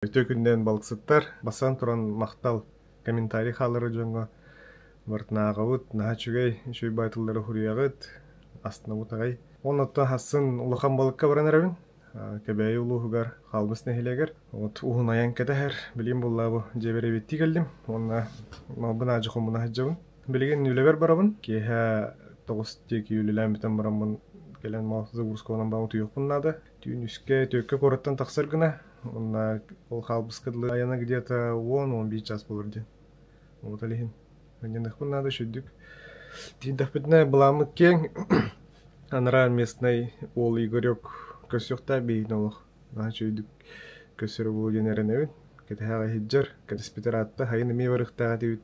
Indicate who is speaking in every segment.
Speaker 1: Үтүө күнүнэн балыксыттар, бастатан туран махтал комментарий хаалларар дьоҥҥо барытын ааҕабыт, наһаа үчүгэй, үчүгэй баай тыллары суруйаҕыт, астынабыт аҕай. Уонна оттон хассын улахан балыкка баран эрэбин, Кэбээйи улууһугар Хаалбыс нэһилиэгэр. Вот уһун айан кэтэһэр, билигин буоллаабы дьиэбэр эбиэттии кэллим уонна малбын аадьы хомуна сылдьабын. Билигин үлэбэр барабын, киэһэ 9 диэки үлэлээн бүтэн бараммын кэлэн мал загрузкаланан баран утуйуохпун наада. Түүн үскэ, түөркэ куораттан тахсар гына Уонна ол хаалбыска дылы айана где-то 10-11 час буолар диэн. Вот ол иһин мынньаныахпын наада үчүгдүк. Тиийдэхпитинэ былааммыт киэҥ. Анараа местнай уол Игорек көрсүөхтээх биһигини олох. Наһаа үчүгдүк көрсөрө буолуо диэн эрэнэбин. Кэтэһээҕи иһирдьэр, кэтэспитэр аатта сайын эмиэ барыахтаах этибит.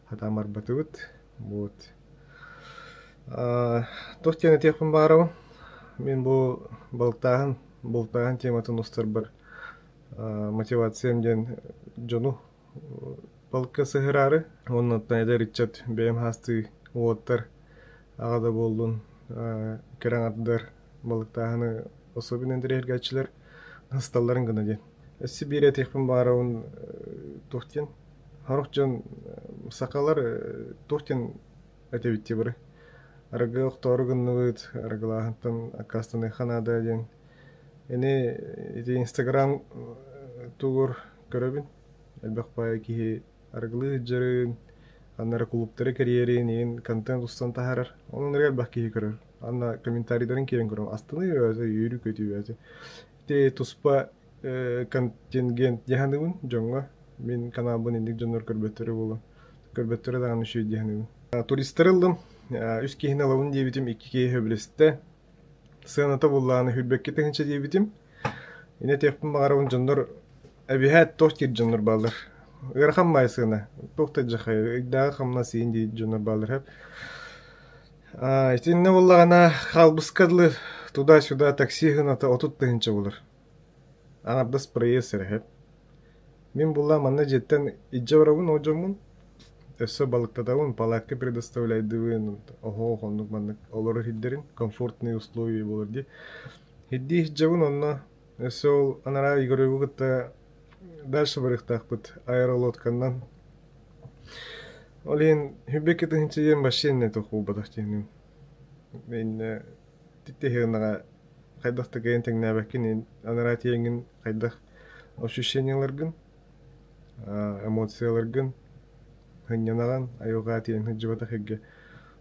Speaker 1: Хатаан барбатыбыт. Вот. Туох диэн этиэхпин баҕарабын. Мин бу балыктааһын бултааһын тематын устарбар мотивациям диэн дьону балыкка сыһыраары уонна оттон эдэр ыччат бэйэм хаастыы уолаттар аҕа да буоллун кэрэ аҥардар балыктааһыны особенно интэриэһиргээччилэр асталларын гына диэн. Өссө биир этиэхпин баҕарабын туох диэн сорох дьон сахалар туох диэн этэбит дии бары арыгы охтоору гынныбыт, арыгылааһынтан аккаастаныахха наада диэн. Ини ити Инстаграм тугур көрөбүн. Элбэх баайы киһи арыгылыы сылдьарын, ханна эрэ кулууптары кэрийэрин, иин контент устан таһаарар. Онон эрэ элбэх киһи көрөр. Анна комментарийдарын киирэн көрөм. Астыныы бөҕөтө, үөрүү-көтүү бөҕөтө. Ити туспа контингент дии саныыбын дьоҥҥо. Мин каналбын инник дьоннор көрбөттөрө буолуо. Көрбөттөрө даҕаны үчүгэй дии саныыбын. Туристары ыллым. Үс киһини ылабын диэбитим, икки киһи сөбүлэстэ. Сыаната буллаҕына сүүрбэккэ тыһыынча диэбитим. Инэ этиэхпин баҕарабын дьоннор эбиһээт туох диир дьоннор бааллар. Ыарахан баай сыана. Туох да дьахай, ыйдааҕы хамнас иин диир дьоннор бааллар. Итиннэ буоллаҕына хаалбыска дылы туда-сюда такси сыаната 30 тыһыынча буолар. Аҥардас проезд эрэ. Мин булла манна дьиэттэн илдьэ барабын ол дьоммун. Өссө балыктатабын, палатка предоставляйдыбын, оһох оннук маннык олорор сирдэрин, комфортные условия буолар дии. Ирдии сылдьабын онно өссө ол анараа Игореву кытта дальше барыахтаахпыт аэролодканнан. Ол иһин сүүрбэккэ тыһыынча диэн вообще иннэ туох буолбатах диэҥҥин. Иннэ тиһигинэҕэ хайдах да кыайан тэҥнээбэккин, анараа тиийэҥҥин хайдах ощущениеларгын, эмоцияларгын сынньанаҕын, айылҕа тиийэн сылдьыбатах сиргэ.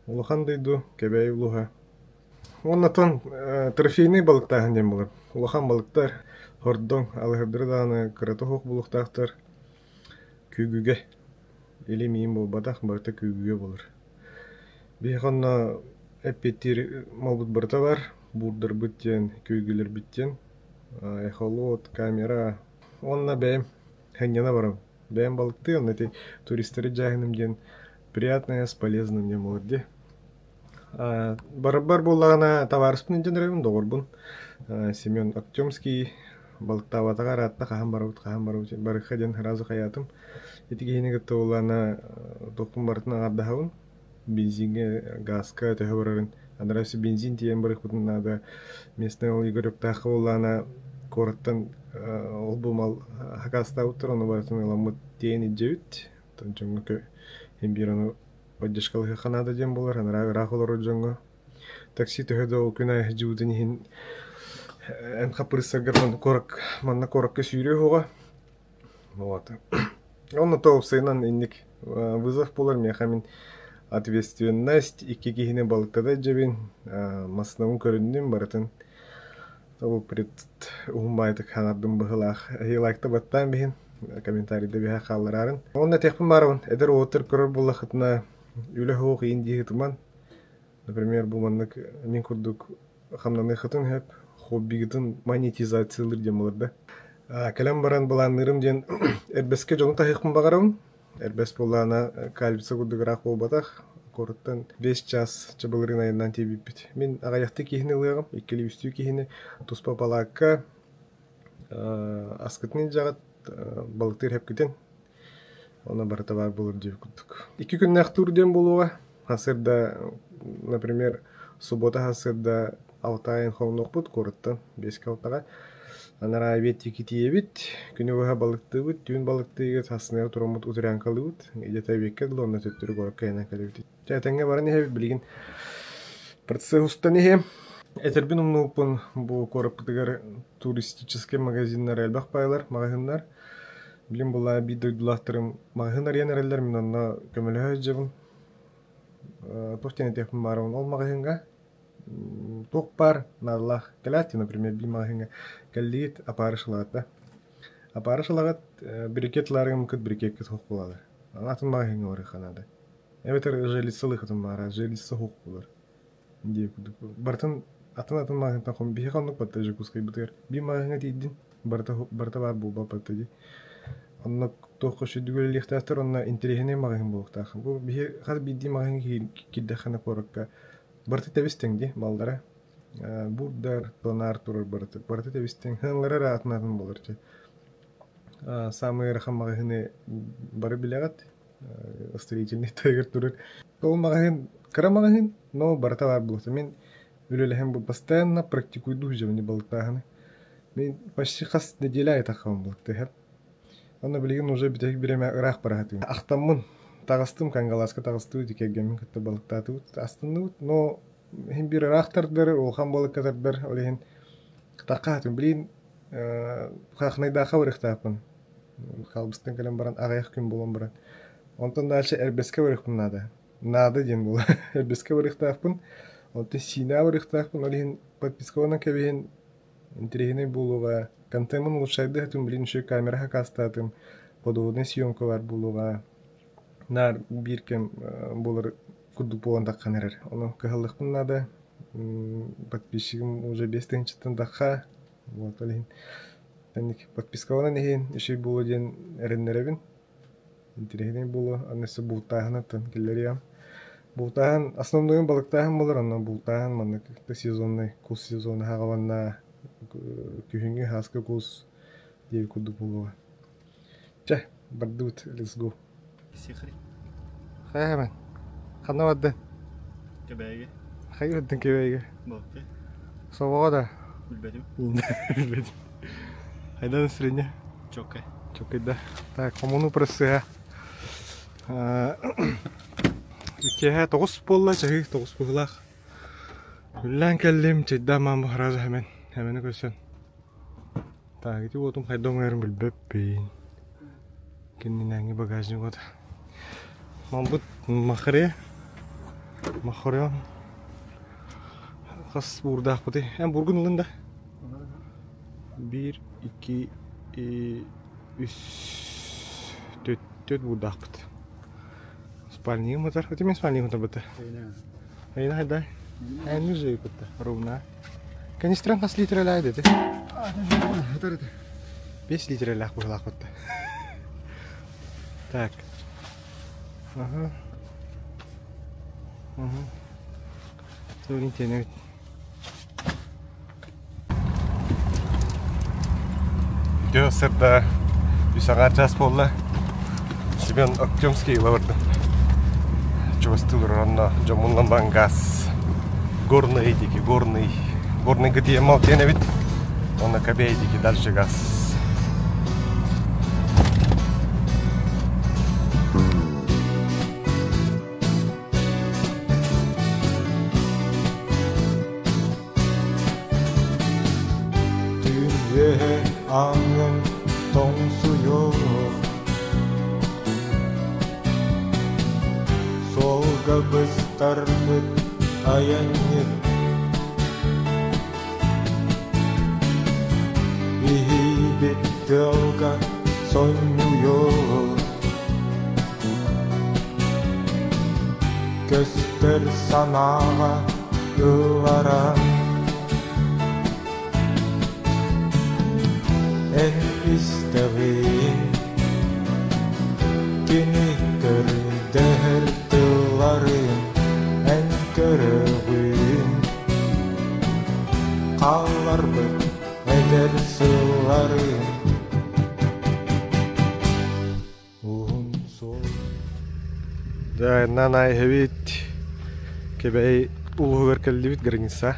Speaker 1: Улахан дойду, Кэбээйи улууһа. Уонна оттон трофейнай балыктааһын диэн буолар. Улахан балыктар, хордоҥ, алыһырдары даҕаны кырата суох буолуохтаахтар. Күүгүгэ. Или миин буолбатах, барыта күүгүгэ буолар. Биһиэхэ онно эппиэттиир малбыт барыта баар. Буурдарбыт диэн, күүгүлэрбит диэн. Эхолот, камера. Уонна бэйэм сынньана барабын. Бэйэм балыктыы, онно ити туристары дьааһыным диэн приятное с полезным диэн буолар дии. Барарбар буоллаҕына табаарыспын илдьэн эрэбин, доҕорбун Семен Артемский балыктаабатаҕа ыраатта хаһан барабыт, хаһан барабыт барыахха диэн сразу хайаатым. Ити киһини кытта буоллаҕына туохпун барытын аҥардаһабын. Бензиҥҥэ, газка төһө барарын. Анараа өссө бензин тиийэн барыахпытын наада. Местный ол Игоревтаахха буоллаҕына куораттан ол-бу мал хакаастаабыттар, ону барытын ыламмыт тиэйэн илдьэбит. Оттон дьоҥҥо син биир ону поддержкалыахха наада диэн буолар, анараа ыраах олорор дьоҥҥо. Такси төһө да ол күн аайы сылдьыбытын иһин эн хаппырыыстаргар манна куорак манна куоракка сүүрүө суоҕа. Вот. Онно то уопсайынан инник вызов буолар миэхэ мин ответственность икки киһини балыктата илдьэбин, массыынабын көрүннүм барытын ол пред уһун баайытык хаҥардым быһыылаах. Эһиги лайкта баттаан биһин, комментарийда биһэ хааллараарын. Онно этиэхпин баарабын, эдэр уолаттар көрөр буоллаххытына үлэ суох иин дии сытыман. Например, бу маннык мин курдук хамнаныаххытын сөп, хоббигытын монетизациялыыр диэн буолар да. Кэлэн баран былаанныырым диэн эрбэскэ дьону таһыахпын баҕарабын. Эрбэс буоллаҕына Кальвица курдук ыраах буолбатах. Куораттан 5 час чабылырыын айаннаан тиийбиппит. Мин аҕыйахтыы киһини ылыаҕым, иккилии-үстүү киһини туспа палаакка аскытын илдьэҕит, балыктыыр хэпкитин. Онно барыта баар буолар диэбит курдук. Икки күннээх туур диэн буолуоҕа. Сарсыарда, например, суббота сарсыарда Алтайын хоҥнуохпут куораттан 5-алтаҕа. Анараа эбиэт диэки тиийэбит, күнү быһа балыктыыбыт, түүн балыктыыгыт, сарсыныгар тураммыт утуйаҥкалыыбыт, где-то эбиэккэ дылы онно төттөрү куоракка айаннаан кэлэбит. Чэ, этэҥҥэ баран иһэбит, билигин процесс устан иһиэм. Этэрбин умнубуппун, бу куораппытыгар туристическай магазиннар элбэх баайлар, маҕаһыыннар. Билим буоллаҕа биир дойдулаахтарым маҕаһыын арыйан эрэллэр, мин онно көмөлөһө сылдьабын. Туох диэн этиэхпин баарабын, ол маҕаһыыҥҥа туох баар наадалаах кэлээт, например, биир маҕаһыыҥҥа кэллигит опарыш ылаҕыт да опарыш ылаҕыт брикет ылаарыгын брикеккэ суох буолаллар атын маҕаһыыҥҥа барыахха наада эбэтэр железо ылыаххытын баара железо суох буолар диэ курдук барытын атын атын маҕаһыынтан хом биһиэхэ оннук батта Дьокуускайбытыгар биир маҕаһыыҥҥа тиийдин барыта барыта баар буолбат батта дии онно туохха үчүгэй үлэлиэхтээхтэр онно интэриэһинэй маҕаһыын буолуохтаах бу биһи хас биирдии маҕаһыыҥҥа киирдэххинэ куоракка Барыта тэбис-тэҥ дии, баллара. Буурдар, тонаар турар барыта. Барыта тэбис-тэҥ. Сыаналара эрэ атын-атын буолар чэ. Саамай ыарахан маҕаһыыны бары билэҕит. Строительный тайгар турар. Ол маҕаһыын кыра маҕаһыын, но барыта баар буолуохта. Мин үлэлэһэн бу постоянно практикуйдуу сылдьабын балыктааһыны. Мин почти хас неделя аайы таххабын балыктыһар. Онно билигин уже бүтэһик бириэмэ ыраах бара сатыыбын. Ахтаммын, таҕыстым, Кангалааска таҕыстыбыт, кэргэммин кытта балыктаатыбыт, астынныбыт. Но иһин биир ыраах тардар, улахан балыкка тардар, ол иһин тахха Билигин Хахнайдаахха барыахтаахпын. Хаалбыстан кэлэн баран аҕыйах күн буолан баран. Онтон дальше Эрбэскэ барыахпын наада. Наада диэн буолар. Эрбэскэ барыахтаахпын. Онтон Сиинэҕэ барыахтаахпын. Ол иһин подпискаланан кэбиһин Интэриэһинэй буолуоҕа, контеммын улучшайдыһытым, билин үчүгэй камера хакаастаатым, подводнай съемка баар буолуоҕа. Наар биир кэм буолар курдук буолан таххан эрэр. Ону кыһаллыахпын наада. Подписчигым уже 5000-тан тахха. Вот ол иһин подпискаланан иһин үчүгэй буолуо диэн эрэннэрэбин. Интэриэһинэй буолуо, аны өссө бултааһын киллэриэм. Бултааһын, основнойун балыктааһын буолар, онно бултааһын маннык сезонный кус сезона хаҕаланна, күһүҥҥү сааскы кус диэби курдук буолуоҕа. Чэ, бардыбыт, let's go. Хайа хэмэн? Ханна бардын?
Speaker 2: Кэбээйигэ.
Speaker 1: Хайа бардын Кэбээйигэ?
Speaker 2: Балыкты.
Speaker 1: Собоҕо да?
Speaker 2: Билбэтим.
Speaker 1: Билбэтим. Хайдан настроение?
Speaker 2: Чоккай.
Speaker 1: Чоккайда. Так, хомунуу процеһа. Киэһэ 9 буолла, чаһыы 9 быһыылаах. Үллээн кэллим, чайдаан маамы сразу хэмэн, хэмэни көрсөн. Так, ити уотум хайда оҥойорун билбэппин. Кининээҥи багажник уота. Мамбыт махре, махрен. Хас буурдаахпытый? Эн бургун ылын да? Биир, икки, үс, төрт, төрт буурдаахпыт. Спальнигым ытар. Ити мин спальнигым ытарбыта. Эйна хайдай? Эйна же кытта ровно. Канистран хас литрэлээх дети? 5 литрэлээх быһылаах бытта. Так. Ага. Ага. Тиэнэбит. Үтүө сырда үс аҥаар чаас буолла. Семен Октемский ыла бардым. Чугастыы олорор онно дьоммун газ горный диэки горный горныйга тиийэн тиэнэбит уонна Кобей диэки дальше газ.
Speaker 3: Түүн үөһэ ааҥҥын тоҥсуйуо Суолга быстарбыт айанньыт Иһийбит тыалга сонньуйуо Көстөр санааҕа ылларан Эн истэҕин кини көрдөһөр тылларын эн көрөҕүн Хаалларбыт эдэр сылларын Уһун суол
Speaker 1: Да, нана иһэбит. Кэбэй улууһугар кэллибит граница.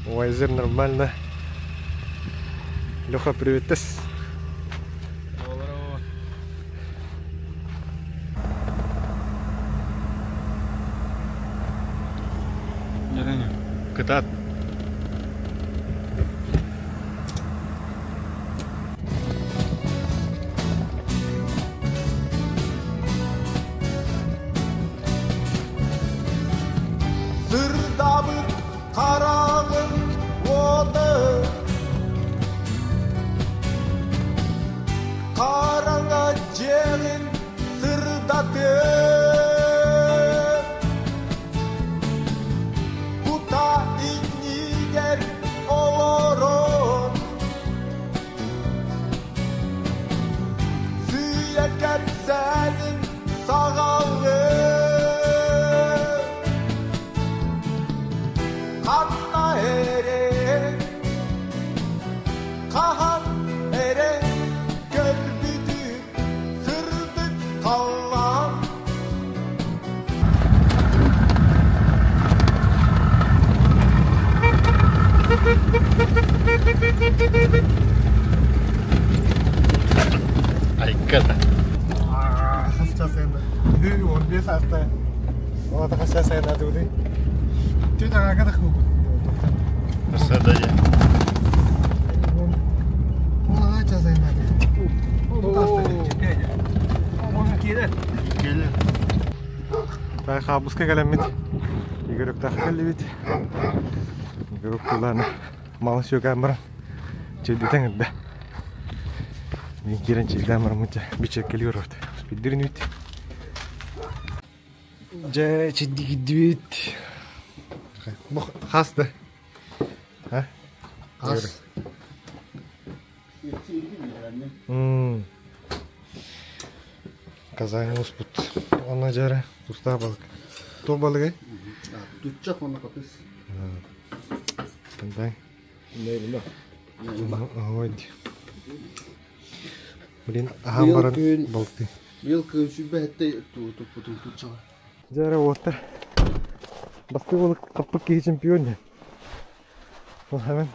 Speaker 1: Вайзер нормально. Леха, приветтэс. Кытаат.
Speaker 3: Сырдабыт хараҕын уота Хараҥа дьиэҕин сырдатыа Кута иннигэр олорон Сыыйа кэпсээнин саҕалыы Ханна эрэ хаһан эрэ көрбүтүм сырдык халлаан.
Speaker 1: Айката. Хас час айна? 15 аста. Ол хас час айна тугуй? Түт аҕака да хубут.
Speaker 2: Садая.
Speaker 1: Ол час айна.
Speaker 2: Келер.
Speaker 1: Так, хабыска кэлэммит. Игоректаах кэллибит. Игорек тулаана малы сүөкээн баран чэйдэтэн эрдэ. Мин киирэн чэйдээн бараммыт бичэккэлии олорбут. Спиддирин үт. Дьэ, чэйдигидибит. Хас да? А?
Speaker 2: Хас.
Speaker 1: Казань успут. Онно дьэрэ кустаах балык. Туох балыгый?
Speaker 2: Туччах уонна хатыс.
Speaker 1: Дай. Ой. Блин, аһаан баран балыктыы.
Speaker 2: Быйыл күн сүүрбэ туппутун туччаҕа.
Speaker 1: Дьэрэ уоттар. Бастыы балык хаппыт киһи чемпион диэн. Ол hemen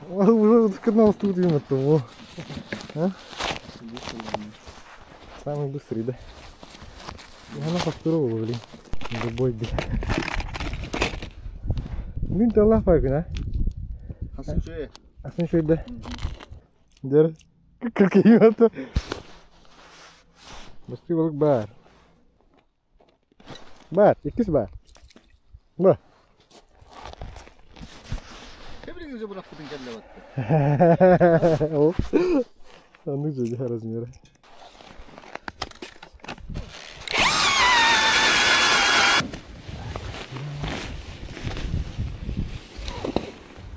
Speaker 1: А? Самый быстрый, да? Она повторила, блин. Любой, блин. Бүгүн тыаллаах баар а?
Speaker 2: Хасын үчүгэй.
Speaker 1: Асын үчүгэй да? Дэр. Кыркыйыата. Бастыы балык баар. Баар, иккис баар. Ба.
Speaker 2: Кэбилиҥ бырахпытын кэллэ
Speaker 1: Ол. Оннук дьэ размера.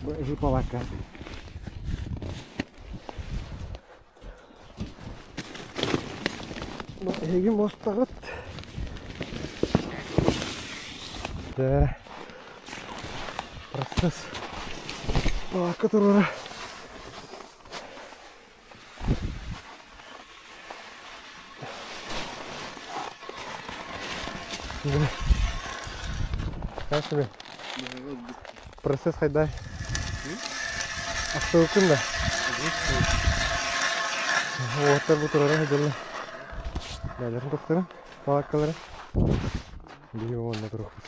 Speaker 1: Бу палатка. Эһиги муостаҕыт. Дьэ, процесс палатка туруора. Знаешь, процесс хайдай. Ахтыбыккын да? Уоттар бу турара сылдьаллар. Бээлэрин тохторун, палаткалары. Биһиги уонна туруохпут.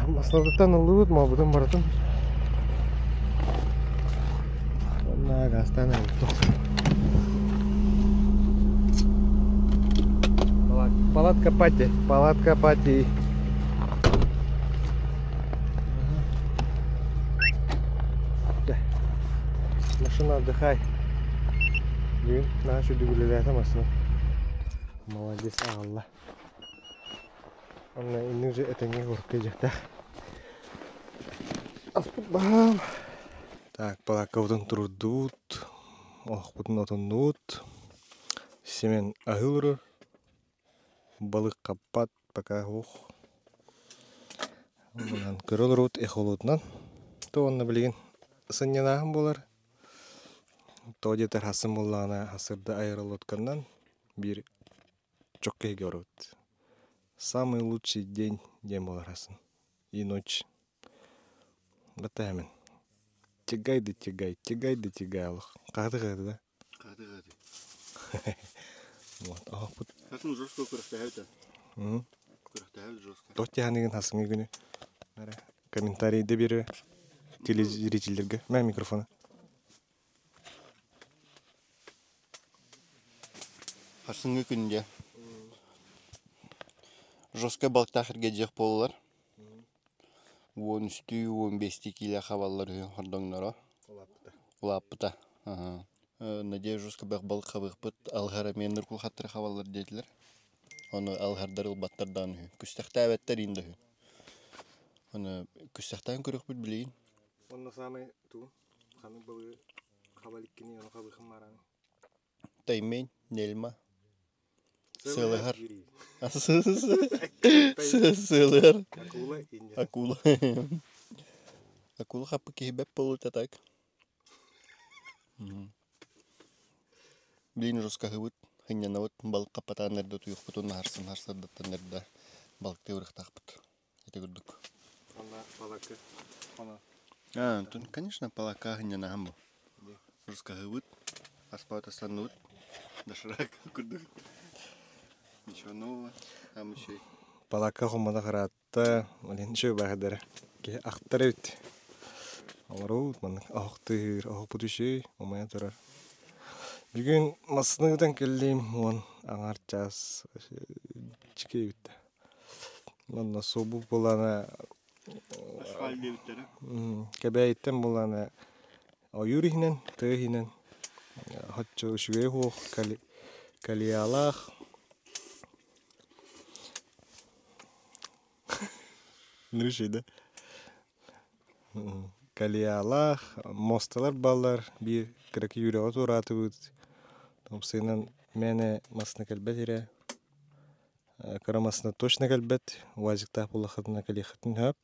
Speaker 1: Маслабыттан ыллыбыт, малбытын барытын. Уонна газтаан ылбыттық. Палатка пати, палатка пати. Машина отдыхай. Бүгүн наһаа үчүгэй үлэлээтэ массыына. Молодец, аҕалла. Онно инник же этэҥҥэ курка дьиэхтээх. Аспыт баһаам. Так, балааккабытын турдубут, оһохпутун отоннубут. Семен аһыы олорор. Балык хаппат, пока ух. Онон көрө олоробут эхолотунан. То онно билигин сынньанааһын буолар. Тоҕо диэтэр хассын буоллаҕына хасырда аэролодканнан. Биир чокка иһигэ барабыт. Самый лучший день диэн буолар хасын. И ночь. Баттаһамын. Тягай да тягай, тягай да тягай олох. Хаһыты хаһыты да?
Speaker 2: Хаһыты хаһыты.
Speaker 1: Вот, оһохпут.
Speaker 2: Хасын жестко күрэхтэһэбит. Күрэхтэһэбит жестко.
Speaker 1: Тот тиһаныгын хасыҥы күнү. Комментарийда биэрэ телезрительдерге. Мэ микрофона.
Speaker 2: Харсыҥҥы күндэ жестко балыктаах сиргэ дьиэх буоллулар. 13 15 киилэ хабаллар үһү хордоҥноро. Улааппыта. Надеюсь, жестко балык хабыахпыт. Алыһар эмиэ ныркулхаттары хабаллар диэтилэр. Ону алыһардар ылбаттар даҕаны үһү. Күстэхтээбэттэр иин да үһү. Ону күстэхтээн көрүөхпүт билигин.
Speaker 1: Онно саамай тугу? Ханнык балыгы хаба иликкиний, ону хабыахым баараны?
Speaker 2: Таймень, нельма, сыалыһар. Сыалыһар.
Speaker 1: Акула иньэ.
Speaker 2: Акула. Акула хаппы киһи бэп буолута так. Билин жесткаһыбыт, хынньанабыт, балык хаппатаан эрдэ утуйуохпутун харсын харсардаттан эрдэ балыктыы барыахтаахпыт. Ити курдук.
Speaker 1: Онно балакы. Оно.
Speaker 2: А, тут, конечно, палака хынньанаһан бу. Жесткаһыбыт, аспаат астанныбыт, доширак курдук. Ничего нового, там еще
Speaker 1: Палака хоммото хараатта, олен үчүгэй баһыдара. Киһи ахтар эбит. Олору маннык оһохтыыр, оһохпут үчүгэй, умайа турар. Бүгүн массыыныгытан кэллим, уон аҥаар чаас чикэй эбит. Онно субу булана
Speaker 2: Асфальт диэбиттэрэ.
Speaker 1: Кэбээйиттэн булана ойуур иһинэн, тыа иһинэн оччо үчүгэй суох калиялаах да Калиялаах муосталар бааллар, биир кыракый үрэҕи туораатыбыт. Топсыынан мээнэ массыына кэлбэт ирэ. Кыра массыына точно кэлбэт, УАЗиктаах буоллаххытына кэлиэххитин сөп.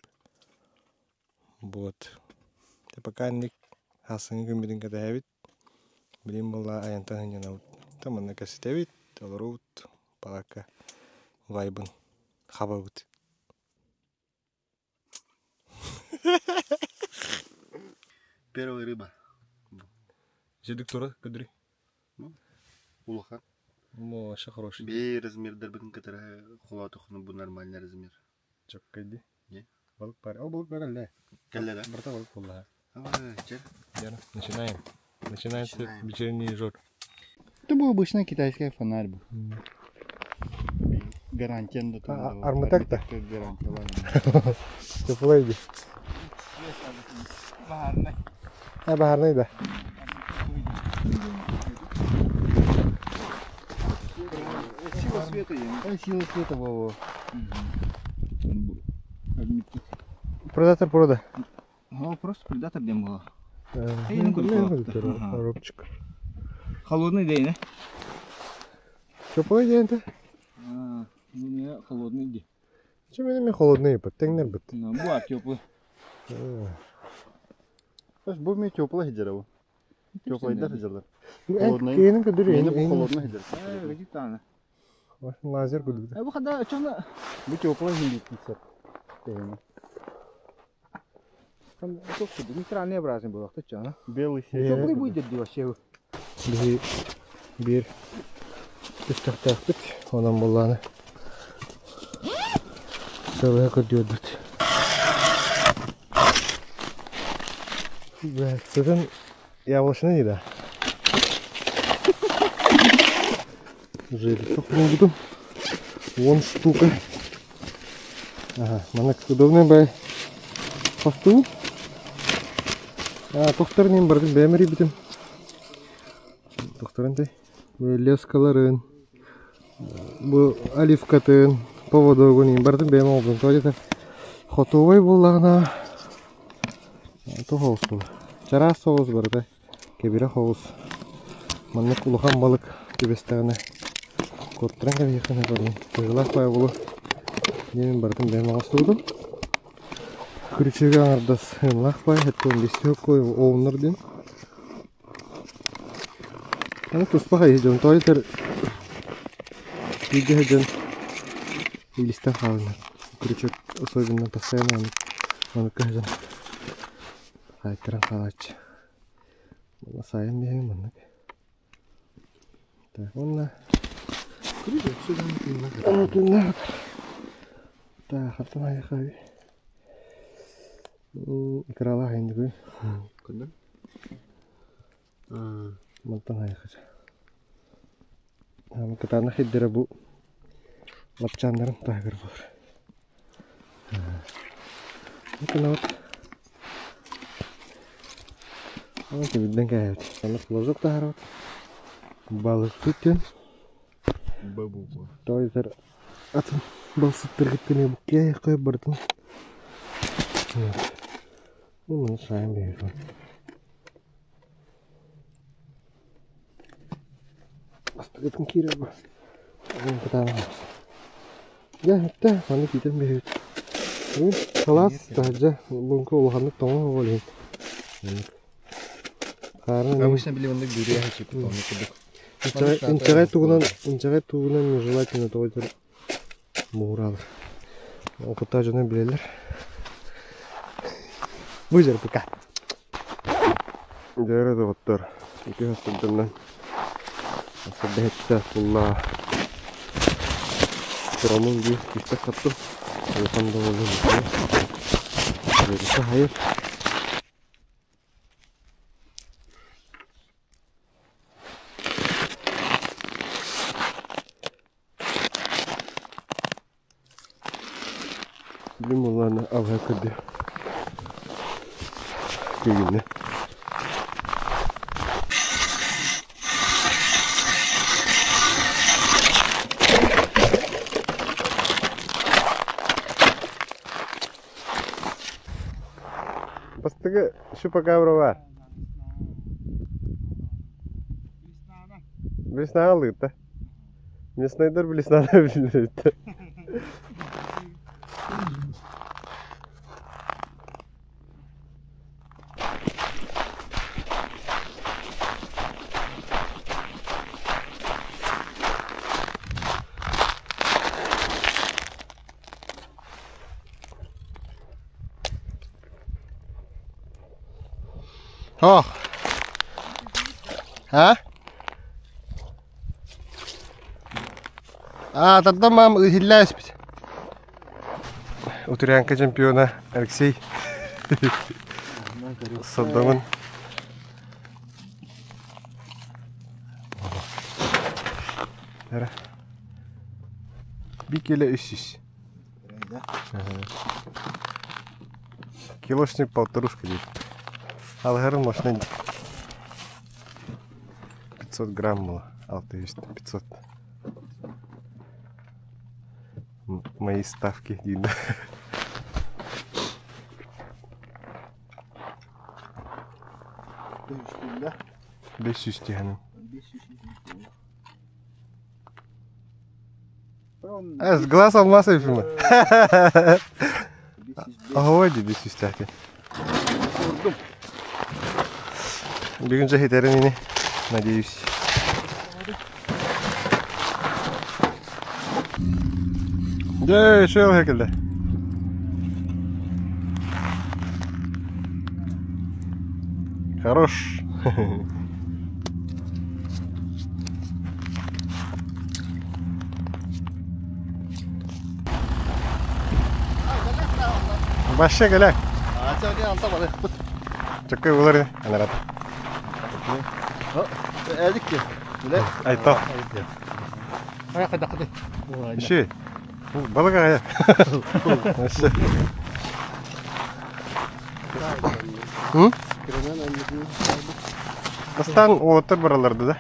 Speaker 1: Вот. Пока инник хассыҥҥы күммүтүн кэтэһэбит. Билигин буолла айантан сынньанабыт. Манна кэпсэтэбит, олоробут, палаакка вайбын хабабыт.
Speaker 2: Первая рыба.
Speaker 1: Жидик тура көдүрүй.
Speaker 2: Улахан.
Speaker 1: Вообще хороший.
Speaker 2: Бей размердербин кытары холоотохну бу нормальный размер.
Speaker 1: Чөккөйди.
Speaker 2: Не?
Speaker 1: Балык бар. О, балык бар эле.
Speaker 2: Кэллэ да?
Speaker 1: Барта балык буолла.
Speaker 2: Чэ.
Speaker 1: Начинаем. Начинается
Speaker 2: Начинаем.
Speaker 1: вечерний жор.
Speaker 2: Это был обычный китайский фонарь был. Гарантия
Speaker 1: А, Арматек-то?
Speaker 2: Гарантия, ладно.
Speaker 1: Теплый иди. А, баһарный да.
Speaker 2: Сила света есть. Сила света, во-во.
Speaker 1: Предатор порода.
Speaker 4: Ну, просто предатор дем было.
Speaker 1: Эй, Коробчик.
Speaker 4: Холодный день, да?
Speaker 1: Теплый день да?
Speaker 4: А, ну не холодный день.
Speaker 1: Чем мене холодный, подтегнер бит.
Speaker 4: Ну, буа теплый.
Speaker 2: Бу мен теплый хиджара Теплый да хиджалар. Холодный.
Speaker 1: Кейин көдүр.
Speaker 2: Мени бу холодный хиджар.
Speaker 4: Э, где-то
Speaker 1: Лазер көдүр.
Speaker 4: А бу хада чоно
Speaker 2: Бу теплый хиджар.
Speaker 4: Там только нейтральный был, кто чё,
Speaker 2: Белый
Speaker 4: Теплый будет вообще.
Speaker 1: Биһи биир түстөхтөөхпүт, онон буллааны сылыһа көрдүөрбүт. Сытын яблочный еда. Жеребцов буду. Вон штука. Ага, маннык удобный бай. Посту. А, тохтар нем бардым бәмери битим. Тохтарын тэй. Бу лескаларын. Бу оливкатын, поводогун бардым бәм олдум. Тоҗа хотовой буллагына. Тохоус бу. Чара соус бар да. Кебире хоус. Маннык улахан балык түбестәгенә. Коттыран кебе якын бардым. Тыгылак бай булу. Немен бардым бәм агастырдым. Күрүчүгө аңардас ынлах бай, хэтте 15 кой оуннар дин. Аны туспа хай жон тойтер Бииргэ сылдьан илистэн хаалыннар. Крючок особенно постоянно оннукка сылдьан хаайтаран хаалааччы. Сайын биһиги маннык. Так, уонна тыыннаах. Так, хантан айахай. Икралаах индигүй.
Speaker 2: Көрдүм.
Speaker 1: Мантан айахай. Кытаанах ирдэрэ бу лапчааннарын таһыгар буолар. Гынабыт. Ол кэбирдэн кээһэбит. Онно флажок таһаарабыт. Балыксыт диэн. Тоҕо атын балсыттаргыттан буккиайахха барытын. Ну, сайын биһиги. Бастакытын киирэр бу. Кытаанах. Дьэ, өттө, маннык киитэн биһиги. Халаас таһырдьа луҥка улаханнык тоҥо ол иһин. Хаарын
Speaker 2: Обычно били оннук бүрүө хачыппыт оннук курдук.
Speaker 1: Инчэҕэй тугунан инчэҕэй тугунан нежелательно тоҕойдор муураалар. Опыттаах дьоно билэллэр. Бу дьарпыка. Дьэ доҕоттор, ити сылдьаннан сырдаһытта булла турамын дии күүстэх хаттым. Улахан да буоллун хайыр. Билим буоллаҕына алҕаһа көрдө күүгүннэ. Бастакы шупакабра баар. Блеснаҕа ылыыта. Мяснайдар блеснаны билинэрбиттэр. Ох. А? А, тардан мам иһиллээ испит. Утурянка чемпиона Алексей Сордоҥун. Эрэ. Bir kilo 300. Килошник полторушка дейді. Алғарын машина 500 грамм было. 600, 500. Мои ставки дейді. 500 тиһэним. С глаз алмаса фильма. Ого, ди 500 тәхти. Бүгүн же хитерин ини, надеюсь. Дьэ, шел хекилде. Хорош. Башша кэлэ. Чөккө булар анарат. Айто. Иши. Балык ая. Бастан уоттар бараларды да.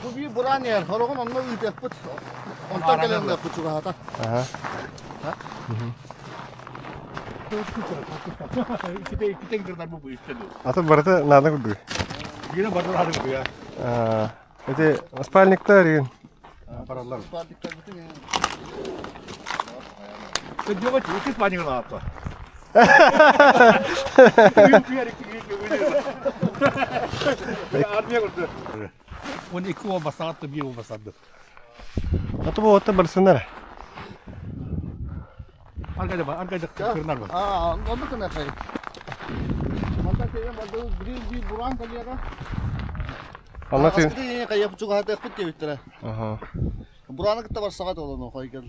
Speaker 2: Бу биир бураан иһэр, хороҕун онно ыытыахпыт. Онтон кэлэн ылыахпыт чугаһата.
Speaker 1: Ага. Аты барыта наада курдук. Эти спальниктар игин.
Speaker 2: Спальниктарбытын
Speaker 5: 12 уол бастаҕатта биир уол бастарбыт.
Speaker 1: Аты бу отта барсынар.
Speaker 5: Аргайда бар, аргайда кырнар бар.
Speaker 2: Аа, онно кына хай. Манда кэйэн барды бир бир буран калера.
Speaker 1: Ана тин.
Speaker 2: Аскыты кайя чугаһатыахпыт диэбиттэрэ.
Speaker 1: Аха.
Speaker 2: Бураны кытта барсаҕат олону хойгал.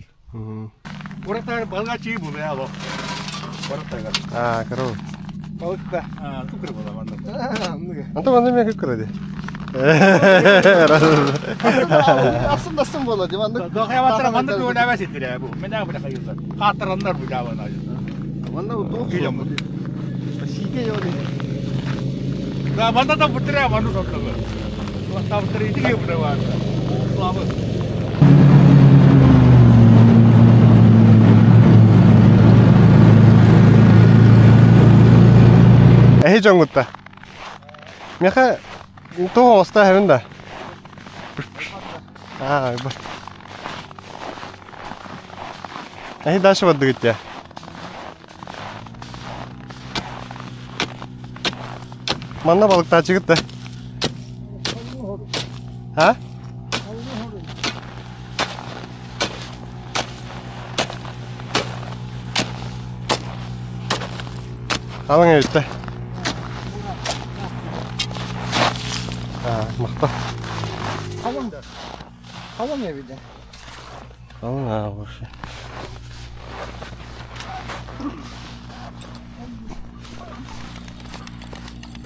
Speaker 5: Куратар балга чии бу бээ ало. Куратар.
Speaker 1: Аа, каро.
Speaker 5: Балыкта. Аа, тукыр була манна.
Speaker 1: Анта манна мен күккүрэ ди.
Speaker 2: Aslında asın бола ди манна.
Speaker 5: Дохая манна туунаа ситирэ бу. Мен аа бу кайылар. Хатыраннар бу жабана.
Speaker 2: Манна туох
Speaker 5: Килем.
Speaker 2: Сиге йоди.
Speaker 5: Да манна да бутыра ману соттогу. Та бутыра итиге бутыра бар. Слава.
Speaker 1: Эһи жоңгутта. Меха туох оста хэвен да. Аа, бу. Эһи дальше бардыгыт я. Манна балыктаачыгыт да. А? Алың эбитте. Аа, махта.
Speaker 4: Халың. Халың эбит.
Speaker 1: Алың аа, вообще.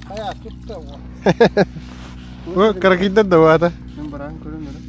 Speaker 4: Хайа тутта о.
Speaker 1: О, каракиддар да баата.
Speaker 2: Мен баран көрөм эрэ.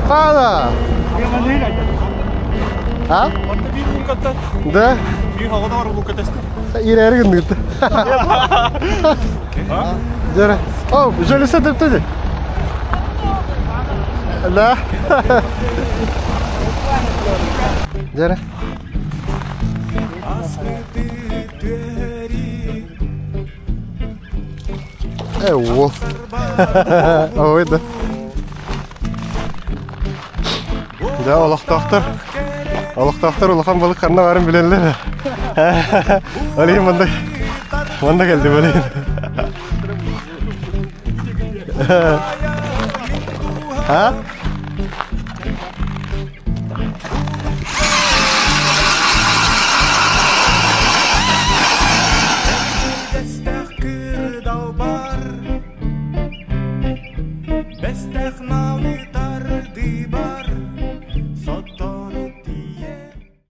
Speaker 1: Пада! А? Да? Ирээр гэнэ. Жара. О, железо төптөдө. Да. Жара. Э, Ой, да. Да, олохтоохтор. Олохтоохтор улахан балык ханна барын билэллэр. Олейин манда манда келди олейин. А?